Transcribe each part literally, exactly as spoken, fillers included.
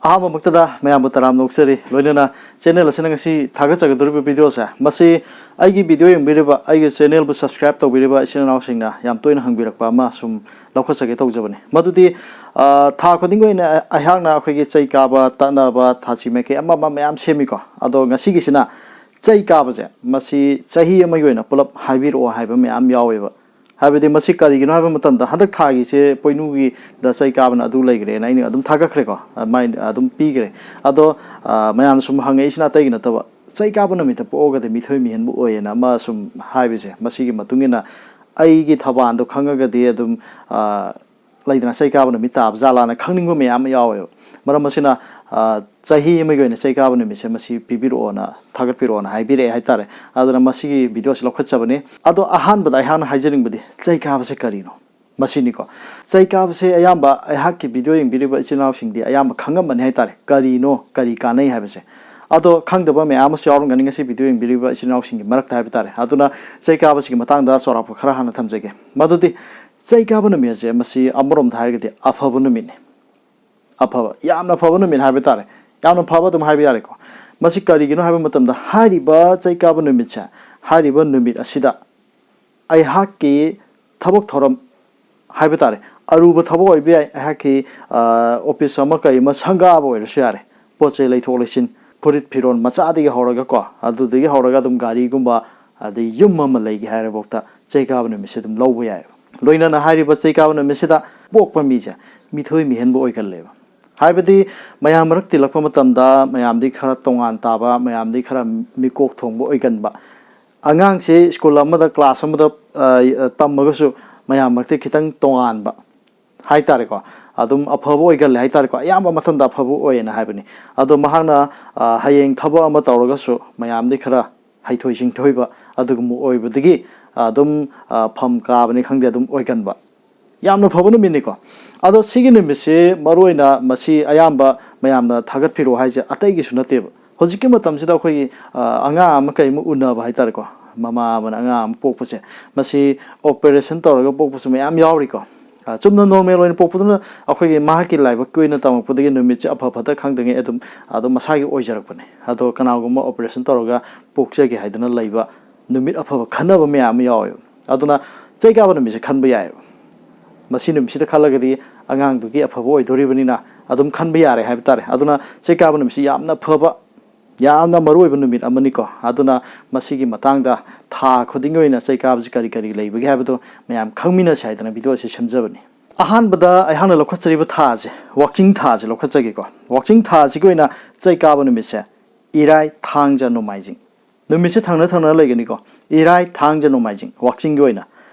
ꯑꯍꯥꯟꯕꯃꯛꯇꯗ ꯃꯌꯥꯝꯕꯨ ꯇꯔꯥꯝꯅ ꯑꯣꯛꯆꯔꯤ꯫ ꯂꯣꯏꯅꯅ ꯆꯦꯅꯦꯜ ꯑꯁꯤꯅ ꯉꯁꯤ ꯊꯥꯒꯠꯆꯒꯗꯧꯔꯤꯕ ꯚꯤꯗꯤꯑꯣꯁꯦ, ꯃꯁꯤ ꯑꯩꯒꯤ ꯚꯤꯗꯤꯑꯣ ꯌꯦꯡꯕꯤꯔꯤꯕ, ꯑꯩꯒꯤ ꯆꯦꯅꯦꯜꯕꯨ ꯁꯕꯁꯀ꯭ꯔꯥꯏꯕ ꯇꯧꯕꯤꯔꯤꯕ ꯏꯆꯤꯟ ꯏꯅꯥꯎꯁꯤꯡꯅ ꯌꯥꯝ ꯇꯣꯏꯅ ꯍꯪꯕꯤꯔꯛꯄ ꯑꯃ ꯁꯨꯝ ꯂꯧꯈꯠꯆꯒꯦ ꯇꯧꯖꯕꯅꯤ꯫ ꯃꯗꯨꯗꯤ, ꯑ, ꯊꯥ ꯈꯨꯗꯤꯡꯒꯤ ꯑꯣꯏꯅ ꯑꯩꯍꯥꯛꯅ ꯑꯩꯈꯣꯏꯒꯤ ꯆꯩ ꯀꯥꯕ, ꯇꯠꯅꯕ, ꯊꯥꯁꯤ ꯃꯥꯏꯀꯩ ꯑꯃ ꯑꯃ ꯃꯌꯥꯝ ꯁꯦꯝꯃꯤꯀꯣ꯫ ꯑꯗꯣ ꯉꯁꯤꯒꯤꯁꯤꯅ ꯆꯩ ꯀꯥꯕꯁꯦ, ꯃꯁꯤ ꯆꯍꯤ ꯑꯃꯒꯤ ꯑꯣꯏꯅ ꯄꯨꯂꯞ ꯍꯥꯏꯕꯤꯔꯛꯑꯣ ꯍꯥꯏꯕ ꯃꯌꯥꯝ ꯌꯥꯎꯋꯦꯕ꯫ ꯍꯥꯏꯕꯗꯤ ꯃꯁꯤ ꯀꯔꯤꯒꯤꯅꯣ ꯍꯥꯏꯕ ꯃꯇꯝꯗ, ꯍꯟꯗꯛ ꯊꯥꯒꯤꯁꯦ ꯄꯣꯏꯅꯨꯒꯤꯗ ꯆꯩ ꯀꯥꯕꯅ ꯑꯗꯨ ꯂꯩꯈ꯭ꯔꯦꯅ ꯑꯩꯅ ꯑꯗꯨꯝ ꯊꯥꯒꯠꯈ꯭ꯔꯦꯀꯣ, ꯑꯗꯨꯃꯥꯏꯅ ꯑꯗꯨꯝ ꯄꯤꯈ꯭ꯔꯦ꯫ ꯑꯗꯣ, ꯑ, ꯃꯌꯥꯝꯅ ꯁꯨꯝ ꯍꯪꯉꯛꯏꯁꯤꯅ ꯑꯇꯩꯒꯤ ꯅꯠꯇꯕ, ꯆꯩ ꯀꯥꯕ ꯅꯨꯃꯤꯠꯇ ꯄꯣꯛꯑꯒꯗꯤ ꯃꯤꯊꯣꯏ ꯃꯤꯍꯦꯟꯕ ꯑꯣꯏꯌꯦꯅ ꯑꯃ ꯁꯨꯝ ꯍꯥꯏꯕꯁꯦ, ꯃꯁꯤꯒꯤ ꯃꯇꯨꯡ ꯏꯟꯅ ꯑꯩꯒꯤ ꯊꯧꯕꯥꯜꯗꯣ ꯈꯪꯉꯒꯗꯤ ꯑꯗꯨꯝ, ꯑ, ꯂꯩꯗꯅ, ꯆꯩ ꯀꯥꯕ ꯅꯨꯃꯤꯠ ꯇꯥꯕ ꯖꯥꯠꯂꯥꯅ ꯈꯪꯅꯤꯡꯕ ꯃꯌꯥꯝ ꯑꯃ ꯌꯥꯎꯋꯦꯕ꯫ ꯃꯔꯝ ꯑꯁꯤꯅ, ꯑ, ꯆꯍꯤ ꯑꯃꯒꯤ ꯑꯣꯏꯅ ꯆꯩ ꯀꯥꯕ ꯅꯨꯃꯤꯠꯁꯦ ꯃꯁꯤ ꯄꯤꯕꯤꯔꯛꯑꯣꯅ, ꯊꯥꯒꯠꯄꯤꯔꯛꯑꯣꯅ ꯍꯥꯏꯕꯤꯔꯛꯑꯦ ꯍꯥꯏꯇꯥꯔꯦ꯫ ꯑꯗꯨꯅ ꯃꯁꯤꯒꯤ ꯚꯤꯗꯤꯑꯣꯁꯤ ꯂꯧꯈꯠꯆꯕꯅꯤ꯫ ꯑꯗꯣ ꯑꯍꯥꯟꯕꯗ ꯑꯩꯍꯥꯛꯅ ꯍꯥꯏꯖꯅꯤꯡꯕꯗꯤ, ꯆꯩ ꯀꯥꯕꯁꯦ ꯀꯔꯤꯅꯣ? ꯃꯁꯤꯅꯤꯀꯣ꯫ ꯆꯩ ꯀꯥꯕꯁꯦ ꯑꯌꯥꯝꯕ ꯑꯩꯍꯥꯛꯀꯤ ꯚꯤꯗꯤꯑꯣ ꯌꯦꯡꯕꯤꯔꯤꯕ ꯏꯆꯤꯟ ꯏꯅꯥꯎꯁꯤꯡꯗꯤ ꯑꯌꯥꯝꯕ ꯈꯪꯉꯝꯃꯅꯤ ꯍꯥꯏꯇꯥꯔꯦ, ꯀꯔꯤꯅꯣ, ꯀꯔꯤ ꯀꯥꯟꯅꯩ ꯍꯥꯏꯕꯁꯦ꯫ ꯑꯗꯣ ꯈꯪꯗꯕ ꯃꯌꯥꯝ ꯑꯃꯁꯨ ꯌꯥꯎꯔꯝꯒꯅꯤ ꯉꯁꯤ ꯚꯤꯗꯤꯑꯣ ꯌꯦꯡꯕꯤꯔꯤꯕ ꯏꯆꯤꯟ ꯏꯅꯥꯎꯁꯤꯡꯒꯤ ꯃꯔꯛꯇ ꯍꯥꯏꯕ ꯇꯥꯔꯦ꯫ ꯑꯗꯨꯅ ꯆꯩ ꯀꯥꯕꯁꯤꯒꯤ ꯃꯇꯥꯡꯗ ꯆꯥꯎꯔꯥꯛꯄ ꯈꯔ ꯍꯥꯟꯅ ꯊꯝꯖꯒꯦ꯫ ꯃꯗꯨꯗꯤ ꯆꯩ ꯀꯥꯕ ꯅꯨꯃꯤꯠ ꯑꯁꯦ ꯃꯁꯤ ꯑꯃꯔꯣꯝꯗ ꯍꯥꯏꯔꯒꯗꯤ ꯑꯐꯕ ꯅꯨꯃꯤꯠꯅꯤ꯫ ꯑꯐꯕ, ꯌꯥꯝꯅ ꯐꯕ ꯅꯨꯃꯤꯠ ꯍꯥꯏꯕ ꯇꯥꯔꯦ, ꯌꯥꯝꯅ ꯐꯕ ꯑꯗꯨꯝ ꯍꯥꯏꯕ ꯌꯥꯔꯦꯀꯣ꯫ ꯃꯁꯤ ꯀꯔꯤꯒꯤꯅꯣ ꯍꯥꯏꯕ ꯃꯇꯝꯗ, ꯍꯥꯏꯔꯤꯕ ꯆꯩ ꯀꯥꯕ ꯅꯨꯃꯤꯠꯁꯦ, ꯍꯥꯏꯔꯤꯕ ꯅꯨꯃꯤꯠ ꯑꯁꯤꯗ ꯑꯩꯍꯥꯛꯀꯤ ꯊꯕꯛ ꯊꯧꯔꯝ ꯍꯥꯏꯕ ꯇꯥꯔꯦ, ꯑꯔꯨꯕ ꯊꯕꯛ ꯑꯣꯏꯕ ꯌꯥꯏ, ꯑꯩꯍꯥꯛꯀꯤ, ꯑ, ꯑꯣꯐꯤꯁ ꯑꯃ ꯀꯩ ꯑꯃ ꯁꯪꯒꯥꯕ ꯑꯣꯏꯔꯁꯨ ꯌꯥꯔꯦ, ꯄꯣꯠ ꯆꯩ ꯂꯩꯊꯣꯛ ꯂꯩꯁꯤꯟ, ꯐꯨꯔꯤꯠ ꯐꯤꯔꯣꯜ ꯃꯆꯥꯗꯒꯤ ꯍꯧꯔꯒ ꯀꯣ, ꯑꯗꯨꯗꯒꯤ ꯍꯧꯔꯒ ꯑꯗꯨꯝ ꯒꯥꯔꯤꯒꯨꯝꯕ, ꯑꯗꯩ ꯌꯨꯝ ꯑꯃ ꯂꯩꯒꯦ ꯍꯥꯏꯔꯐꯥꯎꯗ ꯆꯩ ꯀꯥꯕ ꯅꯨꯃꯤꯠꯁꯦ ꯑꯗꯨꯝ ꯂꯧꯕ ꯌꯥꯏꯑꯕ꯫ ꯂꯣꯏꯅꯅ ꯍꯥꯏꯔꯤꯕ ꯆꯩ ꯀꯥꯕ ꯅꯨꯃꯤꯠꯁꯤꯗ ꯄꯣꯛꯄ ꯃꯤꯁꯦ ꯃꯤꯊꯣꯏ ꯃꯤꯍꯦꯟꯕ ꯑꯣꯏꯒꯜꯂꯦꯕ꯫ ꯍꯥꯏꯕꯗꯤ ꯃꯌꯥꯝ ꯃꯔꯛ ꯇꯤꯜꯂꯛꯄ ꯃꯇꯝꯗ ꯃꯌꯥꯝꯗꯒꯤ ꯈꯔ ꯇꯣꯉꯥꯟ ꯇꯥꯕ, ꯃꯌꯥꯝꯗꯒꯤ ꯈꯔ ꯃꯤꯀꯣꯛ ꯊꯣꯡꯕ ꯑꯣꯏꯒꯟꯕ꯫ ꯑꯉꯥꯡꯁꯦ ꯁ꯭ꯀꯨꯜ ꯑꯃꯗ, ꯀ꯭ꯂꯥꯁ ꯑꯃꯗ, ꯑ, ꯇꯝꯃꯒꯁꯨ ꯃꯌꯥꯝ ꯃꯔꯛꯇ ꯈꯤꯇꯪ ꯇꯣꯉꯥꯟꯕ ꯍꯥꯏꯇꯥꯔꯦꯀꯣ, ꯑꯗꯨꯝ ꯑꯐꯕ ꯑꯣꯏꯒꯜꯂꯦ ꯍꯥꯏꯇꯥꯔꯦꯀꯣ, ꯑꯌꯥꯝꯕ ꯃꯇꯝꯗ ꯑꯐꯕ ꯑꯣꯏꯌꯦꯅ ꯍꯥꯏꯕꯅꯤ꯫ ꯑꯗꯣ ꯃꯍꯥꯛꯅ, ꯑ, ꯍꯌꯦꯡ ꯊꯕꯛ ꯑꯃ ꯇꯧꯔꯒꯁꯨ ꯃꯌꯥꯝꯗꯒꯤ ꯈꯔ ꯍꯩꯊꯣꯏ ꯁꯤꯡꯊꯣꯏꯕ ꯑꯗꯨꯒꯨꯝꯕ ꯑꯣꯏꯕꯗꯒꯤ ꯑꯗꯨꯝ, ꯑ, ꯐꯝ ꯀꯥꯕꯅꯤ ꯈꯪꯗꯦ, ꯑꯗꯨꯝ ꯑꯣꯏꯒꯟꯕ꯫ ꯌꯥꯝꯅ ꯐꯕ ꯅꯨꯃꯤꯠꯅꯤꯀꯣ꯫ ꯑꯗꯣ ꯁꯤꯒꯤ ꯅꯨꯃꯤꯠꯁꯤ ꯃꯔꯨꯑꯣꯏꯅ ꯃꯁꯤ ꯑꯌꯥꯝꯕ ꯃꯌꯥꯝꯅ ꯊꯥꯒꯠꯄꯤꯔꯛꯑꯣ ꯍꯥꯏꯁꯦ ꯑꯇꯩꯒꯤꯁꯨ ꯅꯠꯇꯦꯕ꯫ ꯍꯧꯖꯤꯛꯀꯤ ꯃꯇꯝꯁꯤꯗ ꯑꯩꯈꯣꯏꯒꯤ, ꯑ, ꯑꯉꯥꯡ ꯑꯃ ꯀꯩ ꯑꯃ ꯎꯅꯕ ꯍꯥꯏꯇꯥꯔꯦꯀꯣ, ꯃꯃꯥ ꯑꯃꯅ ꯑꯉꯥꯡ ꯑꯃ ꯄꯣꯛꯄꯁꯦ, ꯃꯁꯤ ꯑꯣꯄꯔꯦꯁꯟ ꯇꯧꯔꯒ ꯄꯣꯛꯄꯁꯨ ꯃꯌꯥꯝ ꯌꯥꯎꯔꯤꯀꯣ꯫ ꯑ, ꯆꯨꯝꯅ ꯅꯣꯔꯃꯦꯜ ꯑꯣꯏꯅ ꯄꯣꯛꯄꯗꯨꯅ ꯑꯩꯈꯣꯏꯒꯤ ꯃꯍꯥꯛꯀꯤ ꯂꯥꯏꯕꯛꯀꯤ ꯑꯣꯏꯅ ꯇꯝꯃꯛꯄꯗꯒꯤ ꯅꯨꯃꯤꯠꯁꯦ ꯑꯐ ꯐꯠꯇ ꯈꯪꯗꯉꯩ ꯑꯗꯨꯝ, ꯑꯗꯨꯝ ꯃꯁꯥꯒꯤ ꯑꯣꯏꯖꯔꯛꯄꯅꯦ꯫ ꯑꯗꯣ ꯀꯅꯥꯒꯨꯝꯕ ꯑꯣꯄꯔꯦꯁꯟ ꯇꯧꯔꯒ ꯄꯣꯛꯆꯒꯦ ꯍꯥꯏꯗꯅ ꯂꯩꯕ ꯅꯨꯃꯤꯠ ꯑꯐꯕ ꯈꯟꯅꯕ ꯃꯌꯥꯝ ꯑꯃ ꯌꯥꯎꯋꯦꯕ꯫ ꯑꯗꯨꯅ ꯆꯩ ꯀꯥꯕ ꯅꯨꯃꯤꯠꯁꯦ ꯈꯟꯕ ꯌꯥꯏꯑꯕ꯫ ꯃꯁꯤ ꯅꯨꯃꯤꯠꯁꯤꯗ ꯈꯜꯂꯒꯗꯤ ꯑꯉꯥꯡꯗꯨꯒꯤ ꯑꯐꯕ ꯑꯣꯏꯗꯣꯔꯤꯕꯅꯤꯅ ꯑꯗꯨꯝ ꯈꯟꯕ ꯌꯥꯔꯦ ꯍꯥꯏꯕ ꯇꯥꯔꯦ꯫ ꯑꯗꯨꯅ ꯆꯩ ꯀꯥꯕ ꯅꯨꯃꯤꯠꯁꯤ ꯌꯥꯝꯅ ꯐꯕ, ꯌꯥꯝꯅ ꯃꯔꯨ ꯑꯣꯏꯕ ꯅꯨꯃꯤꯠ ꯑꯃꯅꯤꯀꯣ꯫ ꯑꯗꯨꯅ ꯃꯁꯤꯒꯤ ꯃꯇꯥꯡꯗ ꯊꯥ ꯈꯨꯗꯤꯡꯒꯤ ꯑꯣꯏꯅ ꯆꯩ ꯀꯥꯕꯁꯤ ꯀꯔꯤ ꯀꯔꯤ ꯂꯩꯕꯒꯦ ꯍꯥꯏꯕꯗꯣ ꯃꯌꯥꯝ ꯈꯪꯃꯤꯟꯅꯁꯤ ꯍꯥꯏꯗꯅ ꯚꯤꯗꯤꯑꯣ ꯑꯁꯤ ꯁꯦꯝꯖꯕꯅꯤ꯫ ꯑꯍꯥꯟꯕꯗ ꯑꯩꯍꯥꯛꯅ ꯂꯧꯈꯠꯆꯔꯤꯕ ꯊꯥꯁꯦ, ꯋꯥꯛꯆꯤꯡ ꯊꯥꯁꯦ ꯂꯧꯈꯠꯆꯒꯦꯀꯣ꯫ ꯋꯥꯛꯆꯤꯡ ꯊꯥꯁꯤꯒꯤ ꯑꯣꯏꯅ ꯆꯩ ꯀꯥꯕ ꯅꯨꯃꯤꯠꯁꯦ ꯏꯔꯥꯏ, ꯊꯥꯡꯖ, ꯅꯣꯡꯃꯥꯏꯖꯤꯡ꯫ ꯅꯨꯃꯤꯠꯁꯦ ꯊꯪꯅ ꯊꯪꯅ ꯂꯩꯒꯅꯤꯀꯣ꯫ ꯏꯔꯥꯏ, ꯊꯥꯡꯖ, ꯅꯣꯡꯃꯥꯏꯖꯤꯡ, ꯋꯥꯛꯆꯤꯡꯒꯤ ꯑꯣꯏꯅ꯫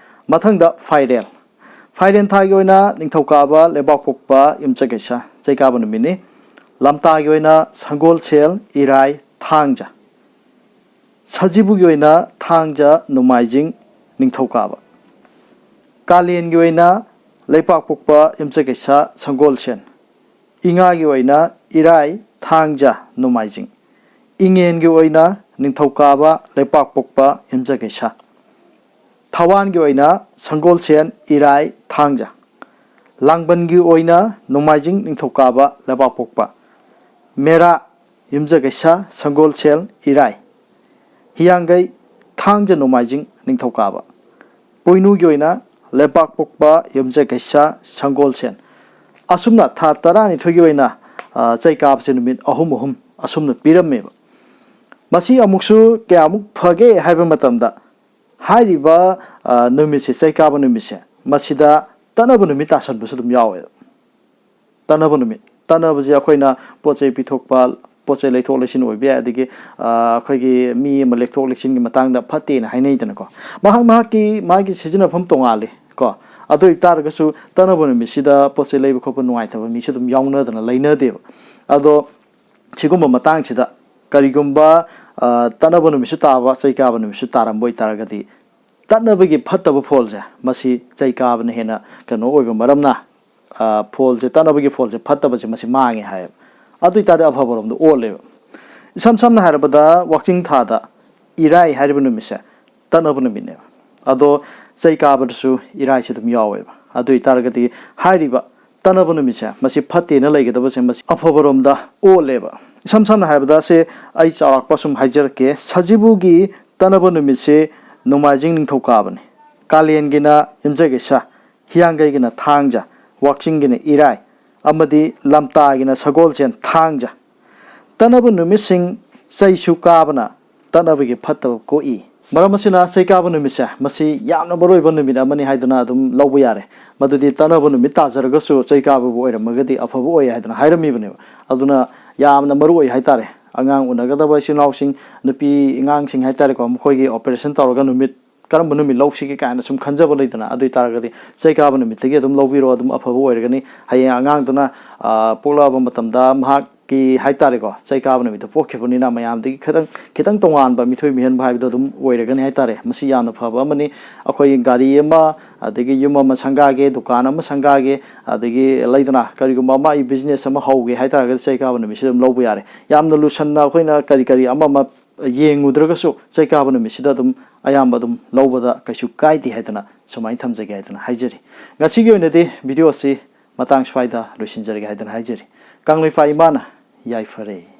ꯃꯊꯪꯗ ꯐꯥꯏꯔꯦꯜ꯫ ꯐꯥꯏꯔꯦꯟ ꯊꯥꯒꯤ ꯑꯣꯏꯅ ꯅꯤꯡꯊꯧꯀꯥꯕ, ꯂꯩꯕꯥꯛꯄꯣꯛꯄ, ꯌꯨꯝꯁꯀꯩꯁ, ꯆꯩ ꯀꯥꯕ ꯅꯨꯃꯤꯠꯅꯤ꯫ ꯂꯝꯇꯥꯒꯤ ꯑꯣꯏꯅ ꯁꯪꯒꯣꯜꯁꯦꯜ, ꯏꯔꯥꯏ, ꯊꯥꯡꯖ꯫ ꯁꯖꯤꯕꯨꯒꯤ ꯑꯣꯏꯅ ꯊꯥꯡꯖ, ꯅꯣꯡꯃꯥꯏꯖꯤꯡ, ꯅꯤꯡꯊꯧꯀꯥꯕ꯫ ꯀꯥꯂꯦꯟꯒꯤ ꯑꯣꯏꯅ ꯂꯩꯄꯥꯛꯄꯣꯛꯄ, ꯌꯨꯝꯁꯀꯩꯁ, ꯁꯪꯒꯣꯜꯁꯦꯟ꯫ ꯏꯉꯥꯒꯤ ꯑꯣꯏꯅ ꯏꯔꯥꯏ, ꯊꯥꯡꯖ, ꯅꯣꯡꯃꯥꯏꯖꯤꯡ꯫ ꯏꯉꯦꯟꯒꯤ ꯑꯣꯏꯅ ꯅꯤꯡꯊꯧꯀꯥꯕ, ꯂꯩꯄꯥꯛꯄꯣꯛꯄ, ꯌꯨꯝꯁꯀꯩꯁ꯫ ꯊꯋꯥꯟꯒꯤ ꯑꯣꯏꯅ ꯁꯪꯒꯣꯜꯁꯦꯟ, ꯏꯔꯥꯏ, ꯊꯥꯡꯖ꯫ ꯂꯥꯡꯕꯟꯒꯤ ꯑꯣꯏꯅ ꯅꯣꯡꯃꯥꯏꯖꯤꯡ, ꯅꯤꯡꯊꯧꯀꯥꯕ, ꯂꯩꯕꯥꯛꯄꯣꯛꯄ꯫ ꯃꯦꯔꯥ, ꯌꯨꯝꯁꯀꯩꯁ, ꯁꯪꯒꯣꯜꯁꯦꯜ, ꯏꯔꯥꯏ꯫ ꯍꯤꯌꯥꯡꯒꯩ, ꯊꯥꯡꯖ, ꯅꯣꯡꯃꯥꯏꯖꯤꯡ, ꯅꯤꯡꯊꯧꯀꯥꯕ꯫ ꯄꯣꯏꯅꯨꯒꯤ ꯑꯣꯏꯅ ꯂꯩꯄꯥꯛꯄꯣꯛꯄ, ꯌꯨꯝꯁꯀꯩꯁ, ꯁꯪꯒꯣꯜꯁꯦꯟ꯫ ꯑꯁꯨꯝꯅ ꯊꯥ ꯇꯔꯥꯅꯤꯊꯣꯏꯒꯤ ꯑꯣꯏꯅ, ꯑ, ꯆꯩ ꯀꯥꯕꯁꯦ ꯅꯨꯃꯤꯠ ꯑꯍꯨꯝ ꯑꯍꯨꯝ ꯑꯁꯨꯝꯅ ꯄꯤꯔꯝꯃꯦꯕ꯫ ꯃꯁꯤ ꯑꯃꯨꯛꯁꯨ ꯀꯌꯥꯃꯨꯛ ꯐꯒꯦ ꯍꯥꯏꯕ ꯃꯇꯝꯗ, ꯍꯥꯏꯔꯤꯕ, ꯑ, ꯅꯨꯃꯤꯠꯁꯦ, ꯆꯩ ꯀꯥꯕ ꯅꯨꯃꯤꯠꯁꯦ, ꯃꯁꯤꯗ ꯇꯠꯅꯕ ꯅꯨꯃꯤꯠ ꯇꯥꯁꯟꯕꯁꯨ ꯑꯗꯨꯝ ꯌꯥꯎꯋꯦꯕ꯫ ꯇꯠꯅꯕ ꯅꯨꯃꯤꯠ꯫ ꯇꯠꯅꯕꯁꯦ ꯑꯩꯈꯣꯏꯅ ꯄꯣꯠ ꯆꯩ ꯄꯤꯊꯣꯛꯄ, ꯄꯣꯠ ꯆꯩ ꯂꯩꯊꯣꯛ ꯂꯩꯁꯤꯟ ꯑꯣꯏꯕ ꯌꯥꯏ, ꯑꯗꯒꯤ, ꯑ, ꯑꯩꯈꯣꯏꯒꯤ ꯃꯤ ꯑꯃ ꯂꯦꯛꯊꯣꯛ ꯂꯦꯛꯁꯤꯟꯒꯤ ꯃꯇꯥꯡꯗ ꯐꯠꯇꯦꯅ ꯍꯥꯏꯅꯩꯗꯅꯀꯣ꯫ ꯃꯍꯥꯛ ꯃꯍꯥꯛꯀꯤ, ꯃꯥꯒꯤ ꯁꯤꯖꯤꯟꯅꯐꯝ ꯇꯣꯉꯥꯜꯂꯤ ꯀꯣ꯫ ꯑꯗꯨ ꯑꯣꯏꯇꯥꯔꯒꯁꯨ ꯇꯠꯅꯕ ꯅꯨꯃꯤꯠꯁꯤꯗ ꯄꯣꯠ ꯆꯩ ꯂꯩꯕ ꯈꯣꯠꯄ ꯅꯨꯡꯉꯥꯏꯇꯕ ꯃꯤꯁꯨ ꯑꯗꯨꯝ ꯌꯥꯎꯅꯗꯅ ꯂꯩꯅꯗꯦꯕ꯫ ꯑꯗꯣ ꯁꯤꯒꯨꯝꯕ ꯃꯇꯥꯡꯁꯤꯗ ꯀꯔꯤꯒꯨꯝꯕ, ꯑ, ꯇꯠꯅꯕ ꯅꯨꯃꯤꯠꯁꯨ ꯇꯥꯕ, ꯆꯩ ꯀꯥꯕ ꯅꯨꯃꯤꯠꯁꯨ ꯇꯥꯔꯝꯕ ꯑꯣꯏꯇꯥꯔꯒꯗꯤ, ꯇꯠꯅꯕꯒꯤ ꯐꯠꯇꯕ ꯐꯣꯜꯁꯦ, ꯃꯁꯤ ꯆꯩ ꯀꯥꯕꯅ ꯍꯦꯟꯅ ꯀꯩꯅꯣ ꯑꯣꯏꯕ ꯃꯔꯝꯅ, ꯑ, ꯐꯣꯜꯁꯦ, ꯇꯠꯅꯕꯒꯤ ꯐꯣꯜꯁꯦ ꯐꯠꯇꯕꯁꯦ ꯃꯁꯤ ꯃꯥꯡꯉꯦ ꯍꯥꯏꯌꯦꯕ꯫ ꯑꯗꯨ ꯑꯣꯏꯇꯥꯔꯗꯤ ꯑꯐꯕꯔꯣꯝꯗ ꯑꯣꯜꯂꯦꯕ꯫ ꯏꯁꯝ ꯁꯝꯅ ꯍꯥꯏꯔꯕꯗ, ꯋꯥꯛꯆꯤꯡ ꯊꯥꯗ ꯏꯔꯥꯏ ꯍꯥꯏꯔꯤꯕ ꯅꯨꯃꯤꯠꯁꯦ ꯇꯠꯅꯕ ꯅꯨꯃꯤꯠꯅꯦꯕ꯫ ꯑꯗꯣ ꯆꯩ ꯀꯥꯕꯗꯁꯨ ꯏꯔꯥꯏꯁꯦ ꯑꯗꯨꯝ ꯌꯥꯎꯋꯦꯕ꯫ ꯑꯗꯨ ꯑꯣꯏꯇꯥꯔꯒꯗꯤ ꯍꯥꯏꯔꯤꯕ ꯇꯠꯅꯕ ꯅꯨꯃꯤꯠꯁꯦ, ꯃꯁꯤ ꯐꯠꯇꯦꯅ ꯂꯩꯒꯗꯕꯁꯦ, ꯃꯁꯤ ꯑꯐꯕꯔꯣꯝꯗ ꯑꯣꯜꯂꯦꯕ꯫ ꯏꯁꯝ ꯁꯝꯅ ꯍꯥꯏꯔꯕꯗ, ꯁꯦ, ꯑꯩ ꯆꯥꯎꯔꯥꯛꯄ ꯁꯨꯝ ꯍꯥꯏꯖꯔꯛꯀꯦ, ꯁꯖꯤꯕꯨꯒꯤ ꯇꯠꯅꯕ ꯅꯨꯃꯤꯠꯁꯤ ꯅꯣꯡꯃꯥꯏꯖꯤꯡ ꯅꯤꯡꯊꯧꯀꯥꯕꯅꯤ, ꯀꯥꯂꯦꯟꯒꯤꯅ ꯌꯨꯝꯖꯀꯩꯁ, ꯍꯤꯌꯥꯡꯒꯩꯒꯤꯅ ꯊꯥꯡꯖ, ꯋꯥꯛꯆꯤꯡꯒꯤꯅ ꯏꯔꯥꯏ, ꯑꯃꯗꯤ ꯂꯝꯇꯥꯒꯤꯅ ꯁꯒꯣꯜꯁꯦꯟ ꯊꯥꯡꯖ꯫ ꯇꯠꯅꯕ ꯅꯨꯃꯤꯠꯁꯤꯡ ꯆꯩꯁꯨ ꯀꯥꯕꯅ ꯇꯠꯅꯕꯒꯤ ꯐꯠꯇꯕ ꯀꯣꯛꯏ꯫ ꯃꯔꯝ ꯑꯁꯤꯅ ꯆꯩ ꯀꯥꯕ ꯅꯨꯃꯤꯠꯁꯦ, ꯃꯁꯤ ꯌꯥꯝꯅ ꯃꯔꯨ ꯑꯣꯏꯕ ꯅꯨꯃꯤꯠ ꯑꯃꯅꯤ ꯍꯥꯏꯗꯨꯅ ꯑꯗꯨꯝ ꯂꯧꯕ ꯌꯥꯔꯦ꯫ ꯃꯗꯨꯗꯤ ꯇꯠꯅꯕ ꯅꯨꯃꯤꯠ ꯇꯥꯖꯔꯒꯁꯨ ꯆꯩ ꯀꯥꯕꯕꯨ ꯑꯣꯏꯔꯝꯃꯒꯗꯤ ꯑꯐꯕ ꯑꯣꯏ ꯍꯥꯏꯗꯅ ꯍꯥꯏꯔꯝꯃꯤꯕꯅꯦꯕ꯫ ꯑꯗꯨꯅ ꯌꯥꯝꯅ ꯃꯔꯨ ꯑꯣꯏ ꯍꯥꯏꯇꯥꯔꯦ꯫ ꯑꯉꯥꯡ ꯎꯅꯒꯗꯕ ꯏꯆꯤꯜ ꯏꯅꯥꯎꯁꯤꯡ, ꯅꯨꯄꯤ ꯑꯉꯥꯡꯁꯤꯡ ꯍꯥꯏꯇꯥꯔꯦꯀꯣ, ꯃꯈꯣꯏꯒꯤ operation ꯇꯧꯔꯒ ꯅꯨꯃꯤꯠ, ꯀꯔꯝꯕ ꯅꯨꯃꯤꯠ ꯂꯧꯁꯤꯒꯦ ꯀꯥꯏꯅ ꯁꯨꯝ ꯈꯟꯖꯕ ꯂꯩꯗꯅ, ꯑꯗꯨ ꯑꯣꯏꯇꯥꯔꯒꯗꯤ ꯆꯩ ꯀꯥꯕ ꯅꯨꯃꯤꯠꯇꯒꯤ ꯑꯗꯨꯝ ꯂꯧꯕꯤꯔꯣ, ꯑꯗꯨꯝ ꯑꯐꯕ ꯑꯣꯏꯔꯒꯅꯤ꯫ ꯍꯌꯦꯡ ꯑꯉꯥꯡꯗꯨꯅ, ꯑ, ꯄꯣꯛꯂꯛꯑꯕ ꯃꯇꯝꯗ ꯃꯍꯥꯛꯀꯤ ꯍꯥꯏꯇꯥꯔꯦꯀꯣ, ꯆꯩ ꯀꯥꯕ ꯅꯨꯃꯤꯠꯇ ꯄꯣꯛꯈꯤꯕꯅꯤꯅ ꯃꯌꯥꯝꯗꯒꯤ ꯈꯤꯇꯪ, ꯈꯤꯇꯪ ꯇꯣꯉꯥꯟꯕ, ꯃꯤꯊꯣꯏ ꯃꯤꯍꯦꯟꯕ ꯍꯥꯏꯕꯗꯣ ꯑꯗꯨꯝ ꯑꯣꯏꯔꯒꯅꯤ ꯍꯥꯏꯇꯥꯔꯦ꯫ ꯃꯁꯤ ꯌꯥꯝꯅ ꯐꯕ ꯑꯃꯅꯤ꯫ ꯑꯩꯈꯣꯏ ꯒꯥꯔꯤ ꯑꯃ, ꯑꯗꯒꯤ ꯌꯨꯝ ꯑꯃ ꯁꯪꯒꯥꯒꯦ, ꯗꯨꯀꯥꯟ ꯑꯃ ꯁꯪꯒꯥꯒꯦ, ꯑꯗꯒꯤ ꯂꯩꯗꯅ, ꯀꯔꯤꯒꯨꯝꯕ ꯑꯃ, ꯑꯩ business ꯑꯃ ꯍꯧꯒꯦ ꯍꯥꯏꯇꯥꯔꯒꯗꯤ ꯆꯩ ꯀꯥꯕ ꯅꯨꯃꯤꯠꯁꯤꯗ ꯑꯗꯨꯝ ꯂꯧꯕ ꯌꯥꯔꯦ꯫ ꯌꯥꯝꯅ ꯂꯨꯁꯟꯅ ꯑꯩꯈꯣꯏꯅ ꯀꯔꯤ ꯀꯔꯤ ꯑꯃ ꯑꯃ ꯌꯦꯡꯉꯨꯗ꯭ꯔꯒꯁꯨ ꯆꯩ ꯀꯥꯕ ꯅꯨꯃꯤꯠꯁꯤꯗ ꯑꯗꯨꯝ ꯑꯌꯥꯝꯕ ꯑꯗꯨꯝ ꯂꯧꯕꯗ ꯀꯩꯁꯨ ꯀꯥꯏꯗꯦ ꯍꯥꯏꯗꯅ ꯁꯨꯃꯥꯏꯅ ꯊꯝꯖꯒꯦ ꯍꯥꯏꯗꯅ ꯍꯥꯏꯖꯔꯤ꯫ ꯉꯁꯤꯒꯤ ꯑꯣꯏꯅꯗꯤ video ꯑꯁꯤ ꯃꯇꯥꯡ ꯁ꯭ꯋꯥꯏꯗ ꯂꯣꯏꯁꯤꯟꯖꯔꯒꯦ ꯍꯥꯏꯗꯅ ꯍꯥꯏꯖꯔꯤ꯫ ꯀꯪꯂꯩꯄꯥꯛ ꯏꯃꯥꯅ ꯌꯥꯏꯐꯔꯦ꯫